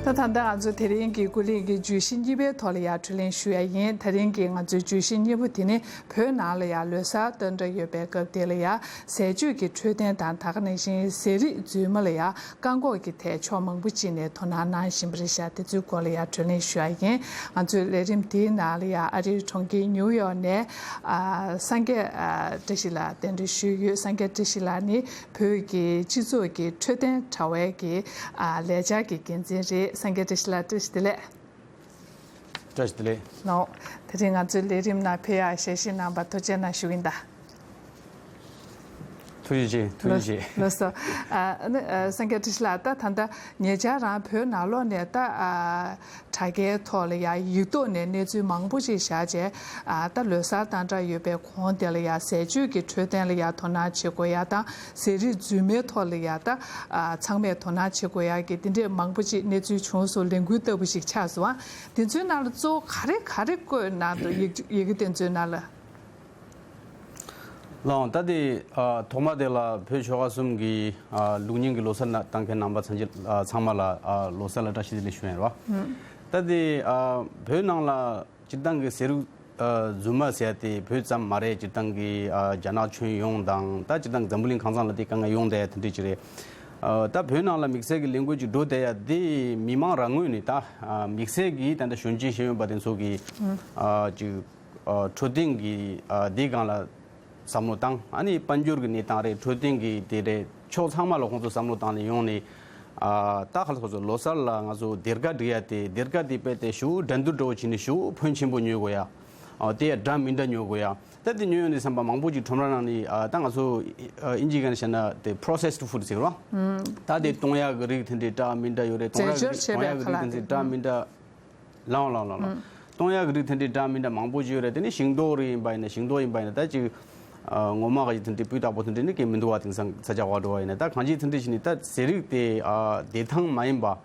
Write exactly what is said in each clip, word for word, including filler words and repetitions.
ད་ད་ལྟ་ང་ཚོ་དེ་རིང་གི་ཀུན་གླེང་གི་བརྗོད་གཞི་གཉིས་པའི་ཐོག་ལ་ཡང་དྲིས་ལན་ཞུ་ཡ་ཡིན། དེ་རིང་གི་ང་ཚོའི་བརྗོད་གཞི་གཉིས་པོ་དེ་ནི་བོད་ནང་ལ་ཡང་ལོ་གསར་དང་འབྲེལ་ཡོད་པའི་སྐབས་དེ་ལ་ཡང་ཟས་བཅུད་ཀྱི་འཕྲོད་བསྟེན་དང་། ད་ག་ནང་བཞིན་ཟས་རིགས་རྫུན་མ་ལ་ཡང་བཀག་འགོག་གི་ཐད་ཕྱོགས་མང་པོ་ཅིག་ནས་དོ་སྣང་གནང་བཞིན་པ་རེད་ཤག་དེ་ཚོའི་སྐོར་ལ་ཡང་དྲིས་ལན་ཞུ་ཡ་ཡིན། ང་ཚོའི་ལས་རིམ་དེའི་ནང་ལ་ཡང་ཨ་རིའི་གྲོང་ཁྱེར་ནིའུ་ཡོག་ནས་ཨ་སངས་རྒྱས་ཨ་བཀྲ་ཤིས་ལགས་གདན་འདྲེན་ཞུས་ཡོད། སངས་རྒྱས་བཀྲ་ཤིས་ལགས་ནི་བོད་ཀྱི་སྤྱི་ཚོགས་ཀྱི་འཕྲོད་བསྟེན་དྲ་བའི་གི་ཨ་ལས་འཆར་གྱི་འགན་འཛིན་རེད། སངས་རྒྱས་བཀྲ་ཤིས་ལགས་བཀྲ་ཤིས་བདེ་ལེགས། བཀྲ་ཤིས་བདེ་ལེགས། ལགས། དེ་རིང་ང་ཚོའི་ལས་རིམ་ནང་ཕེབས་ཡག་ཞལ་བཞེས་གནང་བར་ཐུགས་རྗེ་གནང་ཞུ་གི་ཡིན་ད། ཐུགས་རྗེ་ཆེ། ཐུགས་རྗེ་ཆེ། ལགས་སོ། ཨ་ནི་ཨ་སངས་རྒྱས་བཀྲ་ཤིས་ལགས། ད་ད་ལྟ་ཉེ་ཆར་རང་བོད་ནང་ལོགས་ནས་ད་ཨ་དྲ་རྒྱའི་ཐོག་ལ་ཡང་ཡིག་ཐོག་ནས་གནས་ཚུལ་མང་པོ་ཞིག་བཞག་བྱས། ཨ་ད་ལོ་གསར་དང་འབྲེལ་ཡོད་པའི་གོང་དེ་ལ་ཡང་ཟས་བཅུད་ཀྱི་འཕྲོད་བསྟེན་ལ་ཡང་དོ་སྣང་བྱེད་དགོས་ཡ་དང་། ཟས་རིགས་རྫུན་མའི་ཐོག་ལ་ཡང་ད་ཨ་ཚང་མས་དོ་སྣང་བྱེད་དགོས་ཡ་གི་དེ་འདྲས་མང་པོ་ཅིག་གནས་ཚུལ་བྱུང་སོང་། ལས་འགུལ་ལྟ་བུ་ཞིག་ཆགས་སོང་། ཨ་དེ་ཚོའི་ནང་ལ་གཙོ་བོ་ག་རེ་ག་རེ་བཀོད་གནང་འདུག་ཡི་ཡི་གེ་དེ་ཚོའི་ནང་ལ། ལགས་འོང་། ད་དེ་ཨ་ཐོག་མ་དེ་ལ་བོད་ཆོལ་ཁ་གསུམ་གྱི་ཨ་ལུགས་རྙིང་གི་ལོ་གསར་ན་བཏང་མཁན་རྣམ་པ་ཚང་ཅི་ཨ་ཚང་མ་ལ་ཨ་ལོ་གསར་ལ་བཀྲ་ཤིས་བདེ་ལེགས་ཞུ་ཡ་ཡིན་རོ། ད་དེ་ཨ་བོད་ནང་ལ་སྤྱིར་བཏང་གི་ཟས་རིགས་ཨ་རྫུན་མ་ཟེར་ཡ་དེ་བོད་ཙམ་མ་རེད། སྤྱིར་བཏང་གི་ཨ་རྒྱ་ནག་ཁྱོན་ཡོངས་དང་། ད་སྤྱིར་བཏང་འཛམ་བུ་གླིང་གང་ཚང་ལ་དེ་དཀའ་ངལ་ཡོང་བསྡད་ཡ་དེ་འདྲ་ཅིག་རེད། ཨ་ད་བོད་ནང་ལ་དམིགས་བསལ་གྱི་ལས་འགུལ་ཅིག་འགྲོ་བསྡད་ཡ་དེ་མི་མང་རང་ངོས་ནས་ད་ཨ་དམིགས་བསལ་གྱི་ད་ལྟ་གཞོན་སྐྱེས་ཤེས་ཡོན་པ་དེ་ཚོ་གི་ཨ་ཅིག་ཨ་འཕྲོད་བསྟེན་གྱི་ཨ་དེའི་སྒང་ལ་བསམ་བློ་བཏང་། ཨ་ནི་དཔལ་འབྱོར་གྱི་གནས་སྟངས་རེད། འཕྲོད་བསྟེན་གྱི་དེ་རེད། ཕྱོགས་ཚང་མ་ལ་ཁོང་ཚོ་བསམ་བློ་བཏང་ནས་ཡོང་ནས། ཨ་ད་ཁ་ལ་ཁོང་ཚོ་ལོ་གསར་ལ་ང་ཚོ་སྡེར་ཁ་སྒྲིག་ཡ་དེ། སྡེར་ཁ་དེ་རྦད་དེ་ཞེ་པོ་འགྲན་བསྡུར་འདྲ་བོ་བྱས་ནས་ཞེ་པོ་ཕོན་ཆེན་པོ་ཉོ་དགོས་ཡ། ཨ་དེ་ཡ་འདྲ་མི་འདྲ་ཉོ་དགོས་ཡ། ད་དེ་ཉོས་ཡོང་དུས་ཙམ་པ་མང་པོ་ཅིག་ཁྲོམ་ར་ནང་ནས་ཨ་ད་ང་ཚོ་ཨ་དབྱིན་ཇིའི་སྒང་ནས་བཤད་ན་དེ་processed food་ཟེར་བ། ད་དེ་བཏུང་ཡག་གི་རིགས་དེ་འདྲའི་འདྲ་མི་འདྲ་ཡོད་རེད། བཏུང་ཡག་གི་རིགས་བཏུང་ཡག་གི་རིགས་དེ་འདྲའི་འདྲ་མི་འདྲ། ལའོ་ལའོ་ལའོ་ལའོ། ཨུམ། བཏུང་ཡག་གི་རིགས་དེ་འདྲའི་འདྲ་མི་འདྲ་མང་པོ་ཅིག་ཡོད་རེད། དེ་ནི་ཤིང་ཏོག་རིགས་ཡིན་པ་ཡིན་ན། ཤིང་ཏོག་ཡིན་པ་ཡིན་ན་ད་ཅིག་ཨ་ངོ་མ་ག་ཅིག་དེ་འདྲའི་སྤུས་དག་པོ་དེ་འདྲའི་ནི་གང་མི་འདུག་བ། དེང་སང་ས་ཆ་ག་པར་འགྲོ་བ་ཡིན་ན། ད་གང་ཅིའི་དེ་འདྲའི་ཞིག་ནི་ད་ཟས་རིགས་དེ་ཨ་བདེ་ཐང་མ་ཡིན་པ།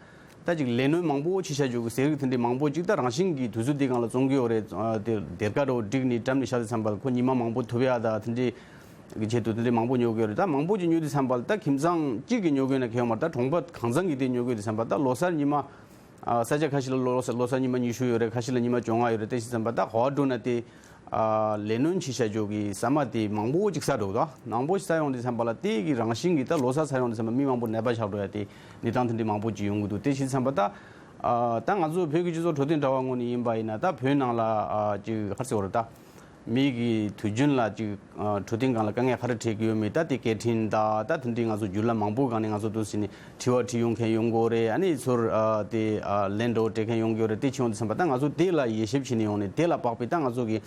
ད་ཅིག་ལས་སྣོན་མང་པོ་བྱེད་བྱ་རྒྱུ་གི་ཟས་རིགས་དེ་འདྲའི་མང་པོ་ཅིག་ད་རང་བཞིན་གྱིས་དུས་ཚོད་འདི་སྒང་ལ་བཙོང་གི་ཡོད་རེད། ཨ་དེ་སྡེར་ཁ་འདྲ་བོ་བསྒྲིགས་ནས་བཀྲམ་ནས་བཞག་དུས་ཙམ་པ་ཁོ་ཉི་མ་མང་པོ་ཐུབ་ཡ་ད་དེ་འདྲའི་གི་ཆེད་དུ་དེ་འདྲའི་མང་པོ་ཉོ་གི་ཡོད་རེད། ད་མང་པོ་ཅིག་ཉོས་དུས་ཙམ་པ་ད་ཁྱིམ་ཚང་གཅིག་གིས་ཉོ་དགོས་ན་གལ་ཡོད་མ་རེད། ད་གྲོང་པ་གང་ཚང་གིས་དེ་ཉོ་དགོས་དུས་ཙམ་པ་ད་ལོ་གསར་ཉི་མ། ཨ་ས་ཆ་ཁ་ཤས་ལ་ལོ་ལོ་གསར་ཉི་མ་ཉི་ཤུ་ཡོད་རེད། ཁ་ཤས་ལ་ཉི་མ་བཅོ་ལྔ་ཡོད་རེད། དེ་བྱས་ཙམ་པ་ད་ག་པར་འགྲོ་ན་དེ་ཨ་ལས་སྣོན་བྱེད་བྱ་རྒྱུ་གི་ཟ་མ་དེ་མང་པོ་ཅིག་ཟ་འགྲོ་གི་འདུག་མང་པོ་ཞིག་ཟ་ཡོང་དུས་ཙམ་པ་ལ་དེ་གི་རང་བཞིན་གྱིས་ད་ལོ་གསར་ཚར་ཡོང་དུས་ཙམ་པ་མི་མང་པོ་ནད་པ་ཆགས་འགྲོ་ཡ་དེ་གནས་སྟངས་དེ་འདྲ་མང་པོ་ཅིག་ཡོང་གི་འདུག་དེ་བྱས་ཙམ་པ་ད་ཨ་ད་ང་ཚོ་བོད་ཀྱི་སྤྱི་ཚོགས་འཕྲོད་བསྟེན་དྲ་བ་ངོས་ནས་ཡིན་པ་ཡིན་ན། ད་བོད་ནང་ལ་ཨ་ཅིག་ག་རེ་ཟེར་དགོས་རེད། ད་མི་གི་དུས་རྒྱུན་ལ་ཅིག་ཨ་འཕྲོད་བསྟེན་སྒང་ལ་དཀའ་ངལ་ག་རེ་འཕྲད་ཀྱི་ཡོད་མེད། ད་དེ་སྐད་འཕྲིན་དང་ད་དེ་འདྲའི་ང་ཚོ་བརྒྱུད་ལམ་མང་པོ་སྒང་ནས་ང་ཚོ་འདུག་ཟེར་ནས་དྲི་བ་དྲིས་ཡོང་མཁན་ཡོང་གི་ཡོད་རེད། ཨ་ནི་ཚུར་ཨ་དེ་ཨ་ལན་འདྲ་བོ་སྤྲད་མཁན་ཡོང་གི་ཡོད་རེད། དེ་བྱས་ཡོང་དུས་ཙམ་པ་ད་ང་ཚོ་དེ་ལ་དབྱེ་ཞིབ་བྱས་ནས་ཡོང་ནས་དེ་ལ་དཔག་པའི་ད་ང་ཚོ་གི་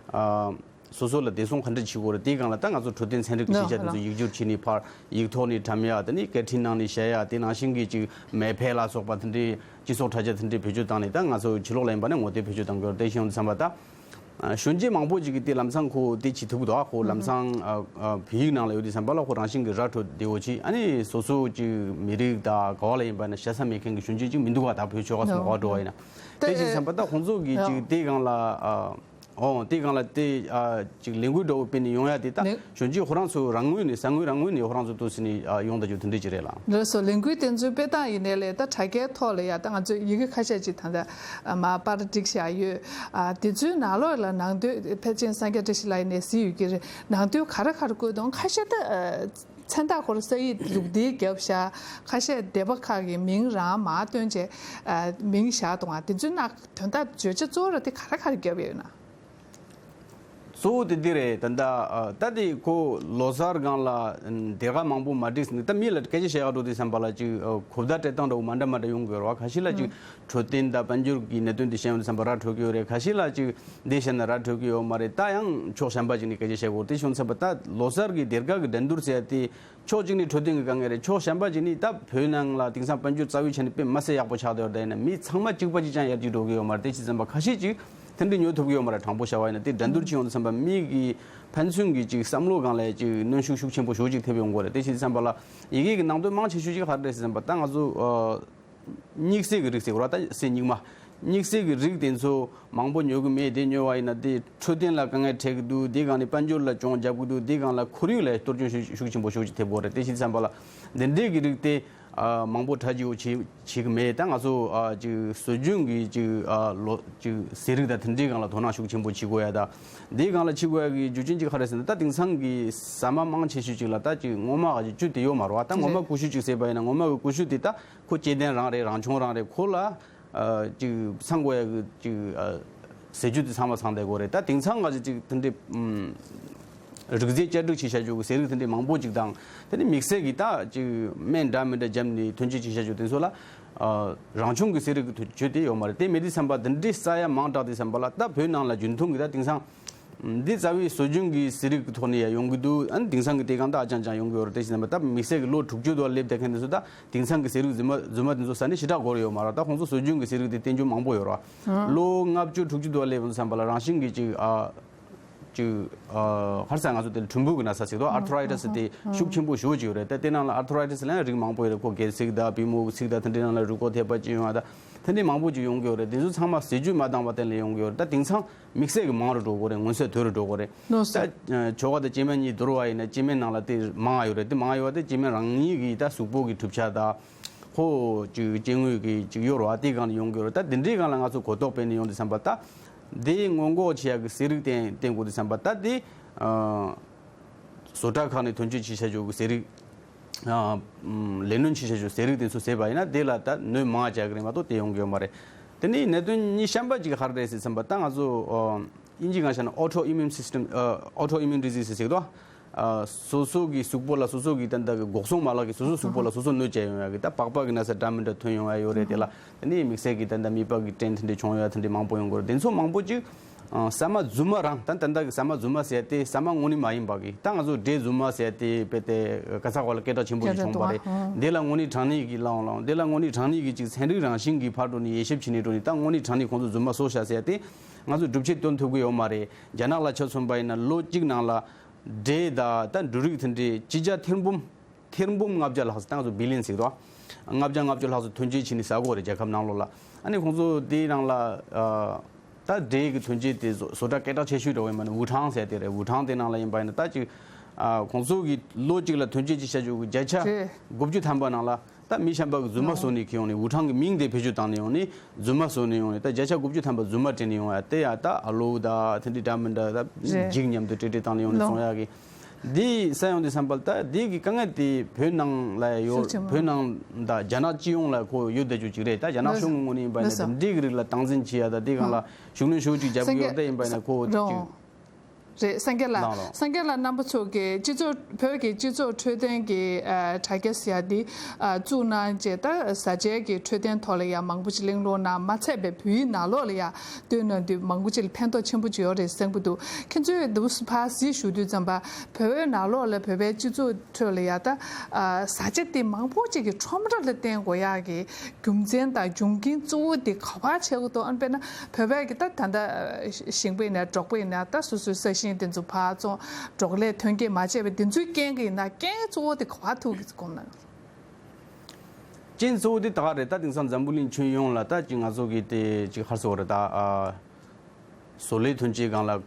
ཨ་སོ་སོ་ལ་བདེ་སྲུང་ག་འདྲ་བྱེད་དགོས་རེད། དེའི་སྒང་ལ་ད་ང་ཚོ་འཕྲོད་བསྟེན་ཚན་རིག་གི་ཨ་ཤེས་བྱ་དེ་ཚོ་ཡིག་སྒྱུར་བྱས་ནས་ཕར་ཡིག་ཐོག་ནས་བཀྲམ་ཡ། དེ་ནས་སྐད་འཕྲིན་ནང་ནས་བཤད་ཡ། དེ་ནང་བཞིན་གྱི་ཅིག་མེ་ཕེ་ལ་སོགས་པ་དེ་འདྲའི་སྤྱི་ཚོགས་དྲ་རྒྱ་དེ་འདྲའི་བེད་སྤྱོད་བཏང་ནས་ད་ང་ཚོ་ཕྱི་ལོགས་ལ་ཡིན་པ་ནས་ངོ་དེབ་བེད་སྤྱོད་བཏང་གི་ཡོད་རེད། དེ་བྱས་ཡོང་དུས་ཙམ་པ་ད་ཨ་གཞོན་སྐྱེས་མང་པོ་ཅིག་གིས་དེ་ལམ་སང་ཁོ་དེ་བྱེད་ཐུབ་ཀྱི་འདུག་ཨ་ཁོ་ལམ་སང་ཨ་ཨ་བོད་ཡིག་ནང་ལ་ཡོད་དུས་ཙམ་པ་ལ་ཁོ་རང་བཞིན་གྱིས་ར་འཕྲོད་བདེ་བོ་བྱེད། ཨ་ནི་སོ་སོ་ཅིག་མི་རིགས་དང་ག་བ་ལ་ཡིན་པ་ན་ཤ་ཚ་མེད་མཁན་གྱི་གཞོན་སྐྱེས་ཅིག་མི་འདུག་ག་ད་བོད་ཆོལ་ཁ་གསུམ་ག་བ་འགྲོ་བ་ཡིན་ན། དེ་བྱས་ཙམ་པ་ད་ཁོང་ཚོ་གིས་ཅིག་དེ་སྒང་ལ་ཨ་ཨོ་དེ་སྒང་ལ་དེ་ཨ་ཅིག་ལས་འགུལ་འདྲ་བོ་སྤེལ་ནས་ཡོང་ཡ་དེ་ད་གཞོན་སྐྱེས་ཁོ་རང་ཚོ་རང་ངོས་ནས་ས་ངོས་རང་ངོས་ནས་ཁོ་རང་ཚོ་འདུག་ཟེར་ནས་ཨ་ཡོང་བསྡད་རྒྱུ་དེ་འདྲ་ཅིག་རེད་ལགས། ལགས་སོ། ལས་འགུལ་དེ་ཚོའི་སྤེལ་སྟངས་ཡིན་ནའི་ལས་ད་དྲ་རྒྱའི་ཐོག་ལ་ཡ་ད་ང་ཚོས་ཡི་གེ་ཁ་ཤས་ཅིག་ད་ལྟ་མར་པར་བསྒྲིགས་བཞག་ཡོད། ཨ་དེ་ཚོའི་ནང་ལོགས་ལ་ནང་དོན་ཕལ་ཆེར་སངས་རྒྱས་བཀྲ་ཤིས་ལགས་ཡིན་ནའི་གཟིགས་ཡོད་ཀྱི་རེད། ནང་དོན་ག་རེ་ག་རེ་བཀོད་འདུག་ཁ་ཤས་ད་ཨ་མཚན་རྟགས་ཁོ་རང་ས་ཡིག་ལུགས་འདིའི་རྒྱབ་བཞག་ཁ་ཤས་སྡེ་པ་ཁག་གི་མིང་རང་མར་བཏོན་བྱས་ཨ་མིང་བཞག་འདུག་ཨ་དེ་ཚོའི་ནང་དོན་དག་བརྗོད་བྱ་གཙོ་བོ་ར་དེ་ག་རེ་ག་རེ་བརྒྱབ་ཡོད་ན། གཙོ་བོ་དེ་འདི་རེད། ད་ལྟ་ཨ་ད་དེ་ཁོ་ལོ་གསར་སྒང་ལ་སྡེར་ཁ་མང་པོ་མ་བསྒྲིགས་ནས། ད་མི་ལ་སྐད་ཆ་བཤད་ག་འགྲོ་དུས་ཙམ་པ་ལ་ཅིག་ཨ་གོ་བརྡ་སྤྲད་སྟངས་འདྲ་བོ་མ་འདྲ་མ་འདྲ་ཡོང་གི་ཡོད་རེད་བ། ཁ་ཤས་ལ་ཅིག་འཕྲོད་བསྟེན་དང་དཔལ་འབྱོར་གྱི་གནད་དོན་དེ་བཤད་ཡོང་དུས་ཙམ་པ་ར་འཕྲོད་ཀྱི་ཡོད་རེད། ཁ་ཤས་ལ་ཅིག་འདི་བཤད་ན་ར་འཕྲོད་ཀྱི་ཡོད་མ་རེད། ད་ཡང་ཕྱོགས་གཞན་པ་ཅིག་ནས་སྐད་ཆ་བཤད་དགོས། དེ་བྱུང་ཙམ་པ་ད་ལོ་གསར་གྱི་སྡེར་ཁ་གི་འགྲན་བསྡུར་ཟེར་ཡ་དེ་ཕྱོགས་གཅིག་ནས་འཕྲོད་བསྟེན་གྱི་དཀའ་ངལ་རེད། ཕྱོགས་གཞན་པ་ཅིག་ནས་ད་བོད་ནང་ལ་དེང་སང་དཔལ་འབྱོར་རྩ་བའི་ཆ་ནས་དཔེ་མ་སྲིད་ཡག་པོ་ཆགས་བསྡད་ཡོད་རེད། ད་ཡིན་ན་མི་ཚང་མ་གཅིག་པ་གཅིག་རྐྱང་ཡར་རྒྱས་འགྲོ་གི་ཡོད་མ་རེད། དེ་བྱས་ཙམ་པ་ཁ་ཤས་ཅིག་དེ་འདྲ་ཉོ་ཐུབ་ཀྱི་ཡོད་མ་རེད། དྲང་པོ་བཤད་པ་ཡིན་ན་དེ་འགྲན་བསྡུར་བྱེད་ཡོང་དུས་ཙམ་པ་མི་གི་ཕན་ཚུན་གྱི་ཅིག་བསམ་བློ་སྒང་ལ་ཅིག་གནོན་ཤུགས་ཤུགས་ཆེན་པོ་ཞེ་པོ་ཅིག་ཐེབས་ཡོང་གི་རེད། དེ་བྱས་ཙམ་པ་ལ་ཡི་གེ་གི་ནང་དོན་མང་ཆེ་ཤོས་ཅིག་ག་རེ་རེད་ཟེར་ཙམ་པ་ད་ང་ཚོ་ཨ། སྨྱིག་ཟས་ཀྱི་རིགས་ཟེར་བ་ད་ཟས་སྨྱིག་མ། སྨྱིག་ཟས་ཀྱི་རིགས་དེ་ཚོ་མང་པོ་ཉོ་གི་མེད། དེ་ཉོ་བ་ཡིན་ན་དེ་འཕྲོད་བསྟེན་ལ་དཀའ་ངལ་འཕྲད་ཀྱི་འདུག་དེའི་སྒང་ནས་དཔལ་འབྱོར་ལ་གྱོང་རྒྱབ་ཀྱི་འདུག་དེའི་སྒང་ལ་ཁོར་ཡུག་ལ་གཏོར་སྐྱོན་ཤུགས་ཤུགས་ཆེན་པོ་ཤུགས་ཆེ་ཐེབས་ཀྱི་ཡོད་རེད། དེ་བྱས་ཙམ་པ་ལ་འདི་འདྲས་ཀྱི་རིགས་དེ་ ཨ་མང་པོ་གྲ་རྒྱས་པོ་བྱེད་བྱེད་ཀྱི་མེད། ད་ང་ཚོ་ཨ་ཅིག་སྲོལ་རྒྱུན་གྱི་ཅིག་ཨ་ལོ་ཅིག་ཟས་རིགས་དང་དེ་འདྲའི་སྒང་ལ་དོ་སྣང་ཤུགས་ཆེན་པོ་བྱེད་དགོས་ཡ། ད་འདིའི་སྒང་ལ་བྱེད་དགོས་ཡ་གི་རྒྱུ་རྐྱེན་ཅིག་ག་རེ་ཟེར་ན། ད་དེང་སང་གི་ཟ་མ་མང་ཆེ་ཤོས་ཅིག་ལ་ད་ཅིག་ངོ་མ་ག་ཅིག་བཅུད་དེ་ཡོད་མ་རེད་བ། ད་ངོ་མ་རེད། ཀུ་ཤུ་ཅིག་ཟས་པ་ཡིན་ན་ངོ་མ་གི་ཀུ་ཤུ་དེ་ད་ཁོ་སྐྱེ་ལྡན་རང་རེད། རང་བྱུང་རང་རེད། ཁོ་ལ་ཨ་ཅིག་ཚང་དགོས་ཡ་གི་ཅིག་ཨ་ཟས་བཅུད་དེ་ཚང་མ་ཚང་བསྡད་དགོས་རེད། ད་དེང་སང་ག་ཅིག་ཅིག་དེ་འདྲའི་ཨམ་རིགས་རྫས་བསྐྱར་སྒྲིག་བྱས་བཞག་རྒྱུ་གི་ཟས་རིགས་དེ་འདྲའི་མང་པོ་ཅིག་དང་། དེ་ནས་དམིགས་བསལ་གྱི་ད་ཅིག་སྨན་འདྲ་མི་འདྲ་བརྒྱབ་ནས་ཐོན་སྐྱེད་བྱས་བཞག་རྒྱུ་དེ་ཚོ་ལ་ཨ་རང་བྱུང་གི་ཟས་རིགས་ཀྱི་དོན་བརྗོད་དེ་ཡོད་མ་རེད། དེ་མེད་དུས་ཙམ་པ་འདི་འདྲའི་ས་ཡ་མང་དྲགས་དུས་ཙམ་པ་ལ་ད་བོད་ནང་ལ་རྒྱུན་མཐོང་གི་ད་དེང་སང་འདི་རྩ་བའི་སྲོལ་རྒྱུན་གྱི་ཟས་རིགས་ཀྱི་ཐོག་ནས་ཡང་ཡོང་གི་འདུག་ཨ་ནི་དེང་སང་གི་དེ་གང་ད་ཨ་ཅང་ཅང་ཡོང་གི་ཡོད་རེད། དེ་བཞིན་ད་དམིགས་བསལ་གྱི་ལོ་དྲུག་ཅུ་དུ་སླེབས་བསྡད་མཁན་དེ་ཚོ་ད་དེང་སང་གི་ཟས་རིགས་རྫུན་མ་རྫུན་མ་དེ་ཚོ་ཟ་ནས་ཞེ་དྲག་འགོར་ཡོད་མ་རེད། ད་ཁོང་ཚོ་སྲོལ་རྒྱུན་གྱི་ཟས་རིགས་དེ་བསྟེན་རྒྱུ་མང་པོ་ཡོད་རེད། ལོ་ལྔ་བཅུ་དྲུག་ཅུ་དུ་སླེབས་ཙམ་པ་ལ་རང་བཞིན་གྱི་ཅིག་ཨ། ཅིག་ཨ་ཧར་ས་ང་ཚོ་དེ་ལ་གྲུམ་བུ་གི་ན་ཚ་ཟེར་དོ། ཨར་ཐོ་རའི་ཊི་སི་དེ་ཤུགས་ཆེན་པོ་ཞེ་པོ་ཅིག་ཡོད་རེད། ད་དེ་ནང་ལ་ཨར་ཐོ་རའི་ཊི་སི་ལ་ཡང་རིགས་མང་པོ་ཡོད་རེད། ཁོ་སྒལ་ཚིགས་དང་པུས་མོ་གི་ཚིགས་དང་དེ་འདྲའི་ནང་ལ་རུས་ཁོག་ཐེབས་པ་ཅིག་ཡོང་ཡ། ད་དེ་འདྲའི་མང་པོ་ཅིག་ཡོང་གི་ཡོད་རེད། དེ་ཚོ་ཚང་མ་ཟས་བཅུད་མ་འདང་བ་བརྟེན་ལ་ཡོང་གི་ཡོད་རེད། ད་དེང་སང་དམིགས་བསལ་གྱི་མང་རུ་འགྲོ་གི་རེད། མངོན་གསལ་དོད་རུ་འགྲོ་གི་རེད། ལགས་སོ། ད་ཆོལ་ཁ་དང་སྐྱེ་དམན་གཉིས་བསྡུར་བ་ཡིན་ན་སྐྱེ་དམན་ནང་ལ་དེ་མང་ཡོད་རེད། དེ་མང་ཡོད་པ་དེ་སྐྱེ་དམན་རང་ཉིད་ཀྱི་ད་གཟུགས་པོ་གི་གྲུབ་ཆ་དང་ཁོ་ཅིག་སྐྱེ་དངོས་ཀྱི་ཅིག་ཡོད་རེད་བ། དེའི་སྒང་ལ་ཡོང་གི་ཡོད་རེད། ད་དེ་འདྲའི་སྒང་ལ་ང་ཚོ་གོ་རྟོགས་སྤེལ་ནས་ཡོང་དུས་ཙམ་པ་ད། དེ་སྔོན་འགོག་བྱེད་ཡག་གི་ཟས་རིགས་བསྟེན་བསྟེན་དགོས་དུས་ཙམ་པ་ད་དེ་ཨ་བཟོ་གྲྭ་ཁག་ནས་ཐོན་སྐྱེད་བྱེད་བྱ་རྒྱུ་གི་ཟས་རིགས། ཨ་ཨམ་ལས་སྣོན་བྱེད་བྱ་རྒྱུ་ཟས་རིགས་དེ་ཚོ་ཟས་པ་ཡིན་ན་དེ་ལ་ད་གནོད་མང་བ་རྒྱག་གི་རེད་མ་གཏོགས་དེ་ཡོང་གི་ཡོད་མ་རེད། དེ་ནས་གནད་དོན་གཉིས་གཤམ་པ་གཅིག་ག་རེ་རེད་ཟེར་ཙམ་པ་ད་ང་ཚོ་ཨ་དབྱིན་ཇི་སྒང་བཤད་ན་auto immune system ཨ་auto immune disease ཟེར་གྱི་འདུག་ཨ་སོ་སོ་གི་གཟུགས་པོ་ལ་སོ་སོ་གི་ད་ལྟ་གི་འགོག་སྲུང་མ་ལག་གིས་སོ་སོ་གཟུགས་པོ་ལ་སོ་སོ་གནོད་བྱས་ཡོང་ཡ་གི་ད་པགས་པ་གི་ན་ཚ་འདྲ་མི་འདྲ་ཐོན་ཡོང་ཡ་ཡོད་རེད། དེ་ལ་དེ་ནས་དམིགས་བསལ་གྱི་ད་ལྟ་མིད་པ་གི་སྐྲན་དེ་འདྲ་བྱུང་ཡ་དེ་འདྲ་མང་པོ་ཡོང་གི་རེད། དེ་ཚོ་མང་པོ་ཅིག་ཨ་ཟ་མ་རྫུན་མ་རང་ད་ད་ལྟ་གི་ཟ་མ་རྫུན་མ་ཟེར་ཏེ་ཟ་མ་དངོས་གནས་མ་ཡིན་པ་གི་ད་ང་ཚོ་འབྲས་རྫུན་མ་ཟེར་ཏེ་དཔེ་དེ་ག་ས་ག་ལ་སྐད་གྲགས་ཆེན་པོ་ཞིག་བྱུང་བ་རེད། དེ་ལ་དངོས་གནས་དྲང་གནས་ཀྱི་ལའང་ལའང་དེ་ལ་དངོས་གནས་དྲང་གནས་ཀྱི་ཅིག་ཚན་རིག་རང་བཞིན་གྱི་ཕར་འགྲོ་ནས་དབྱེ་ཞིབ་བྱས་ནས་འགྲོ་ནས་ད་དངོས་གནས་དྲང་གནས་ཁོང་ཚོ་རྫུན་མ་བཟོ་བཞག་ཟེར་ཏེ་ང་ཚོ་སྒྲུབ་བྱེད་སྟོན་ཐུབ་ཀྱི་ཡོད་མ་རེད། རྒྱ་ནག་ལ་ཆ་མཚོན་པ་ཡིན་ན་ལོ་གཅིག་ནང་ལ་འབྲས་དང་ད་འབྲུ་རིགས་དེ་འདྲའི་ཅི་བྱ་ཐེར་འབུམ། ཐེར་འབུམ་ལྔ་བརྒྱ་ལྷག་ཙམ་ད་ང་ཚོ་བི་ལི་ཡན་ཟེར་གི་འདུག་ལྔ་བརྒྱ་ལྔ་བཅུ་ལྷག་ཙམ་ཐོན་སྐྱེད་བྱས་ནས་ཟ་གི་ཡོད་རེད་རྒྱལ་ཁབ་ནང་ལོགས་ལ། ཨ་ནི་ཁོང་ཚོ་དེའི་ནང་ལ་ཨ་ད་འབྲས་ཀྱི་ཐོན་སྐྱེད་དེ་བཟོ་བཟོ་གྲྭ་སྐད་གྲགས་ཆེ་ཤོས་འདྲ་བོ་ཡིན་པ་ནི་ཝུ་ཁྲང་ཟེར་དེ་རེད། ཝུ་ཁྲང་དེ་ནང་ལ་ཡིན་པ་ཡིན་ན་ད་ཅིག་ཨ་ཁོང་ཚོ་གི་ལོ་གཅིག་ལ་ཐོན་སྐྱེད་ཅིག་བྱ་རྒྱུ་གི་བརྒྱ་ཆ་རེད། དགུ་བཅུ་ཐམ་པ་ནང་ལ་ད་མི་གཞན་པ་གི་རྫུན་མ་བཟོ་ནས་ཁྱེར་ཡོང་ནས་ཝུ་ཁྲང་གི་མིང་དེ་བེད་སྤྱོད་བཏང་ནས་ཡོང་ནས་རྫུན་མ་བཟོ་ནས་ཡོང་ནས་ད་བརྒྱ་ཆ་དགུ་བཅུ་ཐམ་པ་རྫུན་མ་སྤྲད་ནས་ཡོང་ཡ་དེ་ཡ་ད་ཨ་ལོ་ད་དེ་འདྲའི་འདྲ་མི་འདྲ་ད་རེད། འཇིགས་མཉམ་དུ་སྤྲད་སྤྲད་བཏང་ནས་ཡོང་ནས་ལགས། བཟོ་ཡ་གི་འདི་ས་ཡོང་དུས་ཙམ་པ་ལ་ད་འདི་གི་དཀའ་ངལ་དེ་བོད་ནང་ལ་ཡོད། ཤུགས་ཆེན་པོ། བོད་ནང་དང་རྒྱ་ནག་སྤྱི་ཡོངས་ལ་ཁོ་ཡོད་བསྡད་རྒྱུ་ཅིག་རེད། ད་རྒྱ་ནག་ལགས་སོ། གཞུང་གི་ངོས་ནས་ཡིན་པ་ཡིན་ན་ལགས་སོ། འདི་འདྲའི་གི་རིགས་ལ་སྟངས་འཛིན་བྱེད་ཡ་ད་འདི་སྒང་ལ་ཤུགས་སྣོན་ཤུགས་ཅིག་རྒྱབ་ཀྱི་ཡོད་ད་ཡིན་པ་ཡིན་ན་ཁོ་ཅིག་རེད། སངས་རྒྱས་ལགས། ལགས་ལགས། སངས་རྒྱས་ལགས་རྣམ་པ་ཚོ་གིས་སྤྱི་ཚོགས་བོད་ཀྱི་སྤྱི་ཚོགས་འཕྲོད་བསྟེན་གྱི་ཨ་དྲ་རྒྱ་ཟེར་ཡ་འདི་ཨ་བཙུགས་གནང་རྗེས་ད་བཟའ་བཅའ་གི་འཕྲོད་བསྟེན་ཐོག་ལ་ཡ་མང་པོ་ཅིག་གླེང་སློང་གནང་མ་ཚད་པའི་བོད་ཡིག་ནང་ལོགས་ལ་ཡ་བཏོན་གནང་དུས་མང་པོ་ཅིག་ལ་ཕན་ཐོགས་ཆེན་པོ་ཅིག་ཡོད་རེད་བསམ་གྱི་འདུག་ཁྱེད་ཚོས་འདི་ཕར་གཟིགས་ཞུ་དུས་ཙམ་པ་བོད་ནང་ལོགས་ལ་བོད་པའི་སྤྱི་ཚོགས་ཁྲོད་ལ་ཡ་ད་ཨ་བཟའ་བཅའ་འདི་མང་པོ་ཅིག་གི་ཁྲོམ་ར་ལ་བརྟེན་དགོས་ཡག་གི་རྒྱུ་མཚན་དང་འབྱུང་རྐྱེན་གཙོ་བོ་འདི་ག་པར་ཆགས་ཀྱི་འདུག་ཨ་ནི་དཔེར་ན་བོད་པའི་གི་ད་ད་ལྟ་ཞིང་པ་ཡིན་ན་འབྲོག་པ་ཡིན་ན་ད་སོ་སོའི་ས་ཞིང་དེ་ཚོ་ཕར་བཙོང་འབྲོག་ལས་ཐོན་སྐྱེད་མ་བྱས་པའི་དེ་ཚོའི་རྐྱེན་གྱིས་ཡིན་ན་རྐྱེན་གཙོ་བོ་དེ་ག་པར་ཐུག་གི་དགོངས་གནང་། རྐྱེན་གཙོ་བོ་དེ་ད་ག་རེད། ད་དེང་སང་འཛམ་བུ་གླིང་ཁྱོན་ཡོངས་ལ་ད་ཅིག་ང་ཚོ་གི་དེ་ཅིག་ཧར་སོ་རེད་ད་ཨ། བཟོ་ལས་ཐོན་སྐྱེད་སྒང་ལ་ཨ་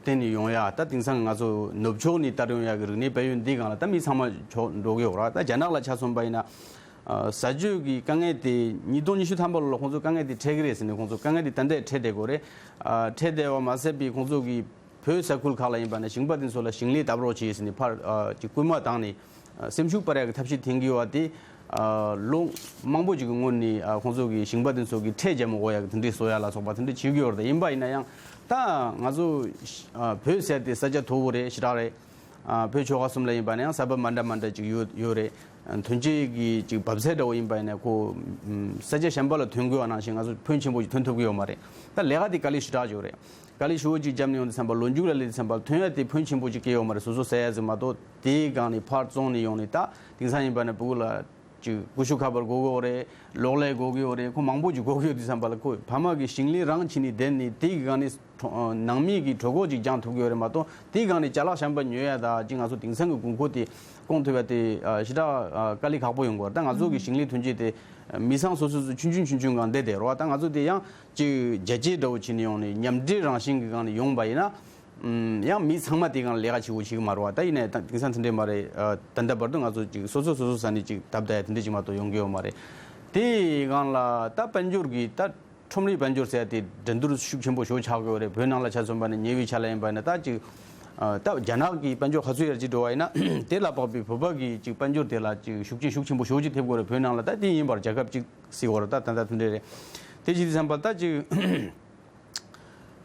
བརྟེན་ནས་ཡོང་ཡ། ད་དེང་སང་ང་ཚོ་ནུབ་ཕྱོགས་ནས་དར་ཡོང་ཡ་གི་རིག་གནས་དཔལ་ཡོན་འདི་སྒང་ལ་ད་མི་ཚང་མ་ཕྱོགས་འགྲོ་གི་ཡོད་ར། ད་རྒྱ་ནག་ལ་ཆ་མཚོན་པ་ཡིན་ན་ཨ་ཟ་སྤྱོད་ཀྱི་དཀའ་ངལ་དེ་ཉིས་སྟོང་ཉི་ཤུ་ཐམ་པ་ལོ་ལ་ཁོང་ཚོ་དཀའ་ངལ་དེ་འཕྲད་ཀྱི་རེད་ཟེར་ནས་ཁོང་ཚོ་དཀའ་ངལ་དེ་ད་ལྟ་འཕྲད་བསྡད་དགོས་རེད། ཨ་འཕྲད་བསྡད་པ་མ་ཟད་པའི་ཁོང་ཚོ་གི་བོད་ས་ཁུལ་ཁག་ལ་ཡིན་པ་ན་ཞིང་པ་དེ་ཚོ་ལ་ཞིང་ལས་བཏབ་རོགས་བྱེད་ཟེར་ནས་ཕར་ཨ་ཅིག་སྐུལ་མ་བཏང་ནས་ཨ་སེམས་ཤུགས་སྤར་ཡག་གི་ཐབས་ཤེས་འཐེན་གྱི་ཡོད་པ་དེ་ཨ་ལོ་མང་པོ་ཅིག་གི་སྔོན་ནས་ཨ་ཁོང་ཚོ་གི་ཞིང་པ་དེ་ཚོ་གི་ཁྲལ་རྒྱ་མོ་དགོས་ཡག་གི་དེ་འདྲའི་བཟོ་ཡག་ལ་སོགས་པ་དེ་འདྲ་བྱེད་ཀྱི་ཡོད་རེད། ཡིན་པ་ཡིན་ན་ཡང་ད་ང་ཚོ་ཨ་བོད་ཟེར་དེ་ས་ཆ་མཐོ་པོ་རེད། ཞེ་དྲག་རེད། ཨ་བོད་ཆོལ་ཁ་གསུམ་ལ་ཡིན་པ་ན་ཡང་ས་བབ་མ་འདྲ་མ་འདྲ་ཅིག་ཡོད་ཡོད་རེད། ཐོན་སྐྱེད་ཀྱི་ཅིག་འབབ་ཚད་འདྲ་བོ་ཡིན་པ་ཡིན་ན་ཁོ་ས་ཆ་གཞན་པ་ལ་ཐོན་དགོས་པ་ནང་བཞིན་ང་ཚོ་ཕོན་ཆེན་པོ་ཅིག་ཐོན་ཐུབ་ཀྱི་ཡོད་མ་རེད། ད་ལས་ཀ་དེ་དཀའ་ལས་ཞེ་དྲག་ཅིག་ཡོད་རེད། དཀའ་ལས་ཞེ་པོ་ཅིག་བརྒྱབ་ནས་ཡོང་དུས་ཙམ་པ་ལོ་མཇུག་ལ་སླེབས་དུས་ཙམ་པ་ཐོན་ཡ་དེ་ཕོན་ཆེན་པོ་ཅིག་སྐྱེ་ཡོད་མ་རེད། སོ་སོ་ཟ་ཡ་ཟིག་མ་གཏོགས་དེའི་སྒང་ནས་ཕར་བཙོང་ནས་ཡོང་ནས་ད་དེང་སང་ཡིན་པ་ན་ཕྲུ་གུ་ལ་ཅིག་ཀུ་ཤུ་ཁ་པར་དགོས་ཀྱི་ཡོད་རེད། གློག་ཀླད་དགོས་ཀྱི་ཡོད་རེད། ཁོ་མང་པོ་ཅིག་དགོས་ཀྱི་ཡོད་དུས་ཙམ་པ་ལ་ཁོ་ཕ་མ་གི་ཞིང་ལས་རང་བྱས་ནས་བསྡད་ནས་དེའི་སྒང་ནས་ནང་མི་གི་གྲོད་ཁོག་ཅིག་སྦྱང་ཐུབ་ཀྱི་ཡོད་རེད་མ་གཏོགས་དེའི་སྒང་ནས་ཅ་ལག་གཞན་པ་ཉོ་ཡ་ད་ཅིག་ང་ཚོ་དེང་སང་གི་དགོས་མཁོ་དེ་སྐོང་ཐུབ་ཡ་དེ་ཞེ་དྲག་དཀའ་ལས་ཁག་པོ་ཡོང་གི་ཡོད་རེད། ད་ང་ཚོ་གི་ཞིང་ལས་ཐོན་སྐྱེད་དེ་མི་ཚང་སོ་སོ་སོ་ཆུང་ཆུང་ཆུང་ཆུང་སྒང་བསྡད་བསྡད་རེད་བ། ད་ང་ཚོ་དེ་ཡང་ཅིག་རྒྱ་སྐྱེད་འདྲ་བོ་བྱས་ནས་ཡོང་ནས་མཉམ་འབྲེལ་རང་བཞིན་གྱི་སྒང་ནས་ཡོང་པ་ཡིན་ན། ཨམ། ཡང་མི་ཚང་མ་དེ་སྒང་ལ་ལས་ཀ་བྱེད་དགོས་ཅིག་མ་རེད་བ། ད་ཡིན་ནའི་ད་དེང་སང་དེ་འདྲས་མ་རེད། ཨ། ད་ལྟ་བར་དུ་ང་ཚོ་ཅིག་སོ་སོ་སོ་སོ་ས་ནས་ཅིག་ཐབས་ད་ཡ་དེ་འདྲས་ཅིག་མ་གཏོགས་ཡོང་གི་ཡོད་མ་རེད། དེའི་སྒང་ལ་ད་དཔལ་འབྱོར་གྱི་ད་ཁྲོམ་རའི་དཔལ་འབྱོར་ཟེར་ཡ་དེ་འགྲན་བསྡུར་ཤུགས་ཆེན་པོ་ཞེ་པོ་ཆགས་ཀྱི་ཡོད་རེད། བོད་ནང་ལ་ཆ་མཚོན་པ་ན་ཉེ་བའི་ཆར་ལ་ཡིན་པ་ན་ད་ཅིག་ཨ། ད་རྒྱ་ནག་གི་དཔལ་འབྱོར་ག་ཚོད་ཡར་རྒྱས་འགྲོ་བ་ཡིན་ན་དེ་ལ་དཔག་པའི་བོད་པ་གི་ཅིག་དཔལ་འབྱོར་དེ་ལ་ཅིག་ཤུགས་རྐྱེན་ཤུགས་ཆེན་པོ་ཞེ་པོ་ཅིག་ཐེབས་ཀྱི་ཡོད་རེད། བོད་ནང་ལ་ད་དེ་ཡིན་པར་རྒྱལ་ཁབ་ཅིག་ཟེར་དགོས་རེད། ད་ད་ལྟ་དེ་འདྲས་རེད། དེ་བྱེད་དུས་ཙམ་པ་ད་ཅིག་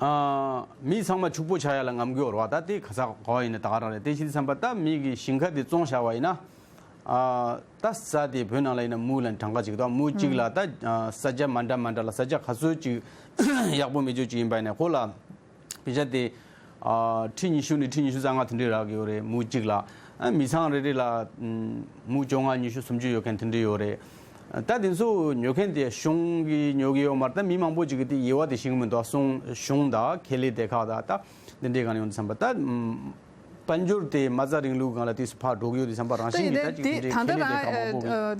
ཨ། མི་ཚང་མ་ཕྱུག་པོ་ཆགས་ཡ་ལ་རྔམ་གྱི་ཡོད་རེད་བ། ད་དེ་ག་ས་ག་བ་ཡིན་ན་ད་ག་རང་རེད། དེ་བྱེད་དུས་ཙམ་པ་ད་མི་གི་ཞིང་ཁ་དེ་བཙོང་བཞག་པ་ཡིན་ན། ཨ། ད་ས་དེ་བོད་ནང་ལ་ཡིན་ན་མུའུ་ལ་གྲངས་ཀ་ཅིག་འདུག་མུའུ་གཅིག་ལ་ད་ཨ། ས་ཆ་མ་འདྲ་མ་འདྲ་ལ་ས་ཆ་ག་ཚོད་ཅིག་ཡག་པོ་མེད་ཅོག་ཅིག་ཡིན་པ་ཡིན་ན་ཁོ་ལ་པེ་ས་དེ། ཨ། ཁྲི་ཉི་ཤུ་ནས་ཁྲི་ཉི་ཤུ་རྩ་ལྔ་དེ་འདྲས་རག་གི་ཡོད་རེད། མུའུ་གཅིག་ལ། ཨ། མི་ཚང་རེ་རེ་ལ། ཨམ། མུའུ་བཅོ་ལྔ་ཉི་ཤུ་སུམ་ཅུ་ཡོད་མཁན་དེ་འདྲས་ཡོད་རེད། ད་དེ་ཚོ་ཉོ་མཁན་དེ་གཞུང་གིས་ཉོ་གི་ཡོད་མ་རེད། ད་མི་མང་པོ་ཅིག་གིས་དེ་དབྱེ་བ་དེ་ཤེས་ཀྱི་མི་འདུག་གསུང་གཞུང་དང་ཁེ་ལས་སྡེ་ཁག་དང་ད་དེ་འདྲས་སྒང་ནས་ཡོང་དུས་ཙམ་པ་ད། ཨམ། དཔལ་འབྱོར་དེ་མ་རྩ་རིང་ལུགས་སྒང་ལ་དུས་སུ་ཕར་འགྲོ་གི་ཡོད་དུས་ཙམ་པ་རང་ད་བཞིན་ཡིན་གྱི་ད་ནས་ཅིག་དེ་དེ་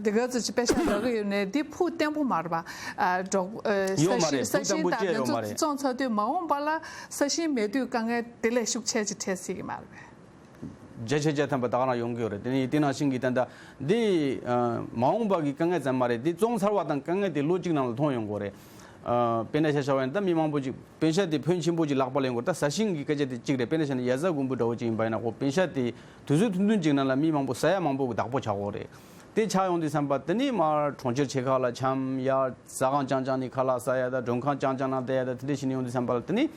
འདྲའི་ད་ཁེ་ལས་ལྟ་ཁ་མང་པོ་གི། ལྟ་གི་ཡོད་ནས་དེ་ཕུགས་བརྟན་པོ་མ་རེད་པ། ཨ། འགྲོ། ཨ། ས་ཡོད་མ་ཞིང་རེད། ས་ཕུགས་བརྟན་ཞིང་པོ་དང་ཅི་དེ་ཡོད་མ་ཚོ་རེད། བཙོང་ཚར་དུས་མ་འོངས་པ་ལ་ས་ཞིང་མེད་དུས་དཀའ་ངལ་དེ་ལས་ཤུགས་ཆེ་ཅིག་འཕྲད་སྲིད་ཀྱི་མ་རེད་པས། བརྒྱ་ཆ་བརྒྱ་ཐམ་པ་ད་ག་རང་ཡོང་གི་ཡོད་རེད། དེ་ནས་དེ་ནང་བཞིན་གྱི་ད་ལྟ་འདི། ཨ། མ་འོངས་པ་གི་དཀའ་ངལ་ཙམ་མ་རེད། དེ་བཙོང་ཚར་བ་དང་དཀའ་ངལ་དེ་ལོ་གཅིག་ནང་ལ་མཐོང་ཡོང་གི་ཡོད་རེད། ཨ། དཔེར་ན་ཆ་བཞག་པ་ཡིན་ན་ད་མི་མང་པོ་ཅིག་པེ་ས་དེ་ཕོན་ཆེན་པོ་ཅིག་ལག་པ་ལེན་གྱི་ཡོད་རེད། ད་ས་ཞིང་གི་སྐད་ཆ་དེ་གཅིག་རེད། དཔེར་ན་བྱས་ན་ཡ་ས་གོང་བུ་འདྲ་བོ་ཅིག་ཡིན་པ་ཡིན་ན་ཁོ་པེ་ས་དེ་དུས་ཚོད་ཐུང་ཐུང་ཅིག་ནང་ལ་མི་མང་པོ་ས་ཡ་མང་པོ་གི་བདག་པོ་ཆགས་ཀྱི་ཡོད་རེད། དེ་ཆགས་ཡོང་དུས་ཙམ་པ་དེ་ནས་མར་གྲོང་ཁྱེར་ཆེ་ཁག་ལ་འཁྱམ། ཡར་ཟ་ཁང་རྐྱང་རྐྱང་ནས་ཁ་ལག་ཟ་ཡ་དང་མགྲོན་ཁང་རྐྱང་རྐྱང་ནང་བསྡད་ཡ་དང་དེ་འདྲ་བྱས་ནས་ཡོང་དུས་ཙམ་པ་ལ་དེ་ནས།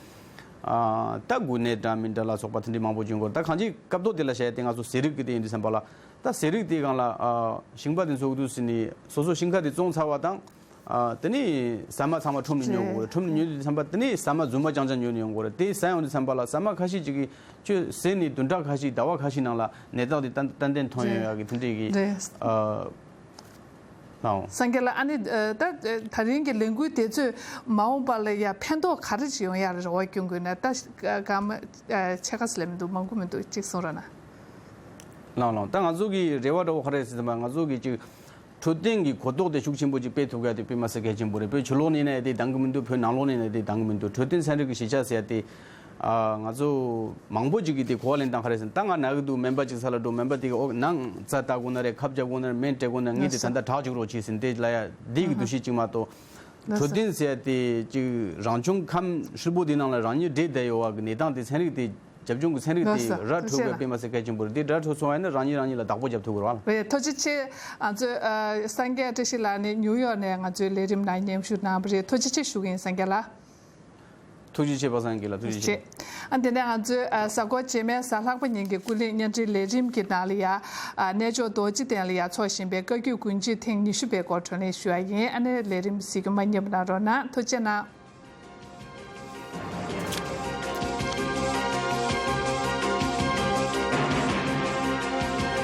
ཨ། ད་འགོས་ནད་འདྲ་མི་འདྲ་ལ་སོགས་པ་དེ་འདྲའི་མང་པོ་བྱུང་གི་ཡོད་རེད། ད་གང་ཅི་སྐབས་ཐོག་དེ་ལ་བཤད་དེ་ང་ཚོ་ཟས་རིགས་ཀྱི་དེ་ཡིན་དུས་ཙམ་པ་ལ། ད་ཟས་རིགས་དེ་སྒང་ལ། ཨ། ཞིང་པ་དེ་ཚོ་འུ་ཐུག་ཟིན་ནས་སོ་སོ་ཞིང་ཁ་དེ་བཙོང་ཚར་བ་དང་། ཨ། དེ་ནས་ཟ་མ་ཚང་མ་ཁྲོམ་ནས་ཉོ་དགོས་རེད། ཁྲོམ་ནས་ཉོ་དུས་ཙམ་པ་དེ་ནས་ཟ་མ་རྫུན་མ་རྐྱང་རྐྱང་ཉོས་ནས་ཡོང་དགོས་རེད། དེ་ཟ་ཡོང་དུས་ཙམ་པ་ལ་ཟ་མ་ཁ་ཤས་ཅིག་གིས་ཁྱོད་ཟས་ནས་བདུན་ཕྲག་ཁ་ཤས་ཟླ་བ་ཁ་ཤས་ནང་ལ་ནད་རྟགས་དེ་ཏན་ཏན་ཏན་ཐོན་ཡོང་ཡག་གི་དེ་འདྲས་ཀྱི། རེད། ཨ། ལའོ། སངས་རྒྱས་ལགས། ཨ་ནི། ཨ། ད་ད་རིང་གི་ལས་འགུལ་དེ་ཚོས་མ་འོངས་པ་ལ་ཡ་ཕན་ཐོགས་ག་རེ་ཞིག་ཡོང་ཡག་རེ་བ་སྐྱོན་དགོས་ན། ད་ག་མ། ཨ། ཕྱེད་ཀ་ཙམ་ལས་མི་འདུག་མང་པོ་མི་འདུག་གཅིག་གསུང་རོགས་གནང་། ལའོ་ལའོ། ད་ང་ཚོ་གི་རེ་བ་འདྲ་བོ་ག་རེ་ཟེར་ན་ང་ཚོ་གི་ཅིག་འཕྲོད་བསྟེན་གྱི་གོ་རྟོགས་དེ་ཤུགས་ཆེན་པོ་ཅིག་སྤེལ་ཐུབ་ཡག་དེ་དཔེ་མ་སྲིད་གལ་ཆེན་པོ་རེད། བོད་ཕྱི་ལོགས་ནས་ཡིན་ན་ཡང་དེ་འདང་གི་མི་འདུག་བོད་ནང་ལོགས་ནས་ཡིན་ན་དེ་འདང་གི་མི་འདུག་འཕྲོད་བསྟེན་ཚན་རིག་གི་གཞིས་ཆགས་ཟེར་ཡ་དེ། ཨ། ང་ཚོ་མང་པོ་ཅིག་གིས་དེ་གོ་བ་ལེན་སྟངས་ག་རེ་ཟེར་ན། ད་ང་ན་གི་འདུག་སྨན་པ་ཅིག་ས་ལ་འགྲོ། སྨན་པ་དེ་གིས་ཨོ་ནང་རྩ་ལྟ་དགོས་ན་རེད། ཁབ་རྒྱག་དགོས་ན་རེད། སྨན་སྤྲད་དགོས་ན་རེད། ངས་དེ་ད་ལྟ་དྲག་བཅུག་རོགས་བྱེད་ཟེར་དེ་ལ་ཡ་བསྡད་ཀྱི་འདུ་ཤེས་ཅིག་མ་གཏོགས། འཕྲོད་བསྟེན་ཟེར་ཡ་དེ་ཅིག་རང་བྱུང་ཁམས་ཧྲིལ་པོ་དེ་ནང་ལ་རང་ཉིད་འདྲེས་བསྡད་ཡོད་པ་གི་གནས་སྟངས་དེ་ཚན་རིག་དེ། རྒྱབ་ལྗོངས་ཀྱི་ཚན་རིག་དེ་ར་འཕྲོད་དགོས་པའི་དཔེ་མ་སྲིད་གལ་ཆེན་པོ་རེད། དེ་ར་འཕྲོད་སོང་བ་ཡིན་ན་རང་ཉིད་རང་ཉིད་ལ་བདག་པོ་རྒྱབ་ཐུབ་དགོས་རེད་བ། རེད། ཐུགས་རྗེ་ཆེ། ང་ཚོའི། ཨ། སངས་རྒྱས་བཀྲ་ཤིས་ལགས་ནི་ནིའུ་ཡོག་ནས་ང་ཚོའི་ལས་རིམ་ནང་མཉམ་ཞུགས་གནང་བ་རེད། ཐུགས་རྗེ་ཆེ་ཞུ་གི་ཡིན་སངས་རྒྱས་ལགས། ཐུགས་རྗེ་ཆེ་པ་སངས་རྒྱས་ལགས། ཐུགས་རྗེ་ཆེ། ཨ། དེ་ནས་ང་ཚོའི། ཨ། གཟའ་འཁོར་རྗེས་མའི་གཟའ་ལྷག་པ་ཉིན་གྱི་ཀུན་གླེང་བརྙན་འཕྲིན་ལས་རིམ་གྱི་ནང་ལ་ཡ། ཨ། གནས་མཆོག་རྡོ་རྗེ་གདན་ལ་ཡ་འཚོགས་བཞིན་པའི་བཀའ་བརྒྱུད་དགོན་སྤྱི་ཐེངས་ཉི་ཤུ་པའི་སྐོར་བགྲོ་གླེང་ཞུ་ཡ་ཡིན། ཨ་ནི་ལས་རིམ་གཟིགས་རྒྱུ་མ་བསྙེལ་བ་གནང་རོགས་གནང་། ཐུགས་རྗེ་གནང་།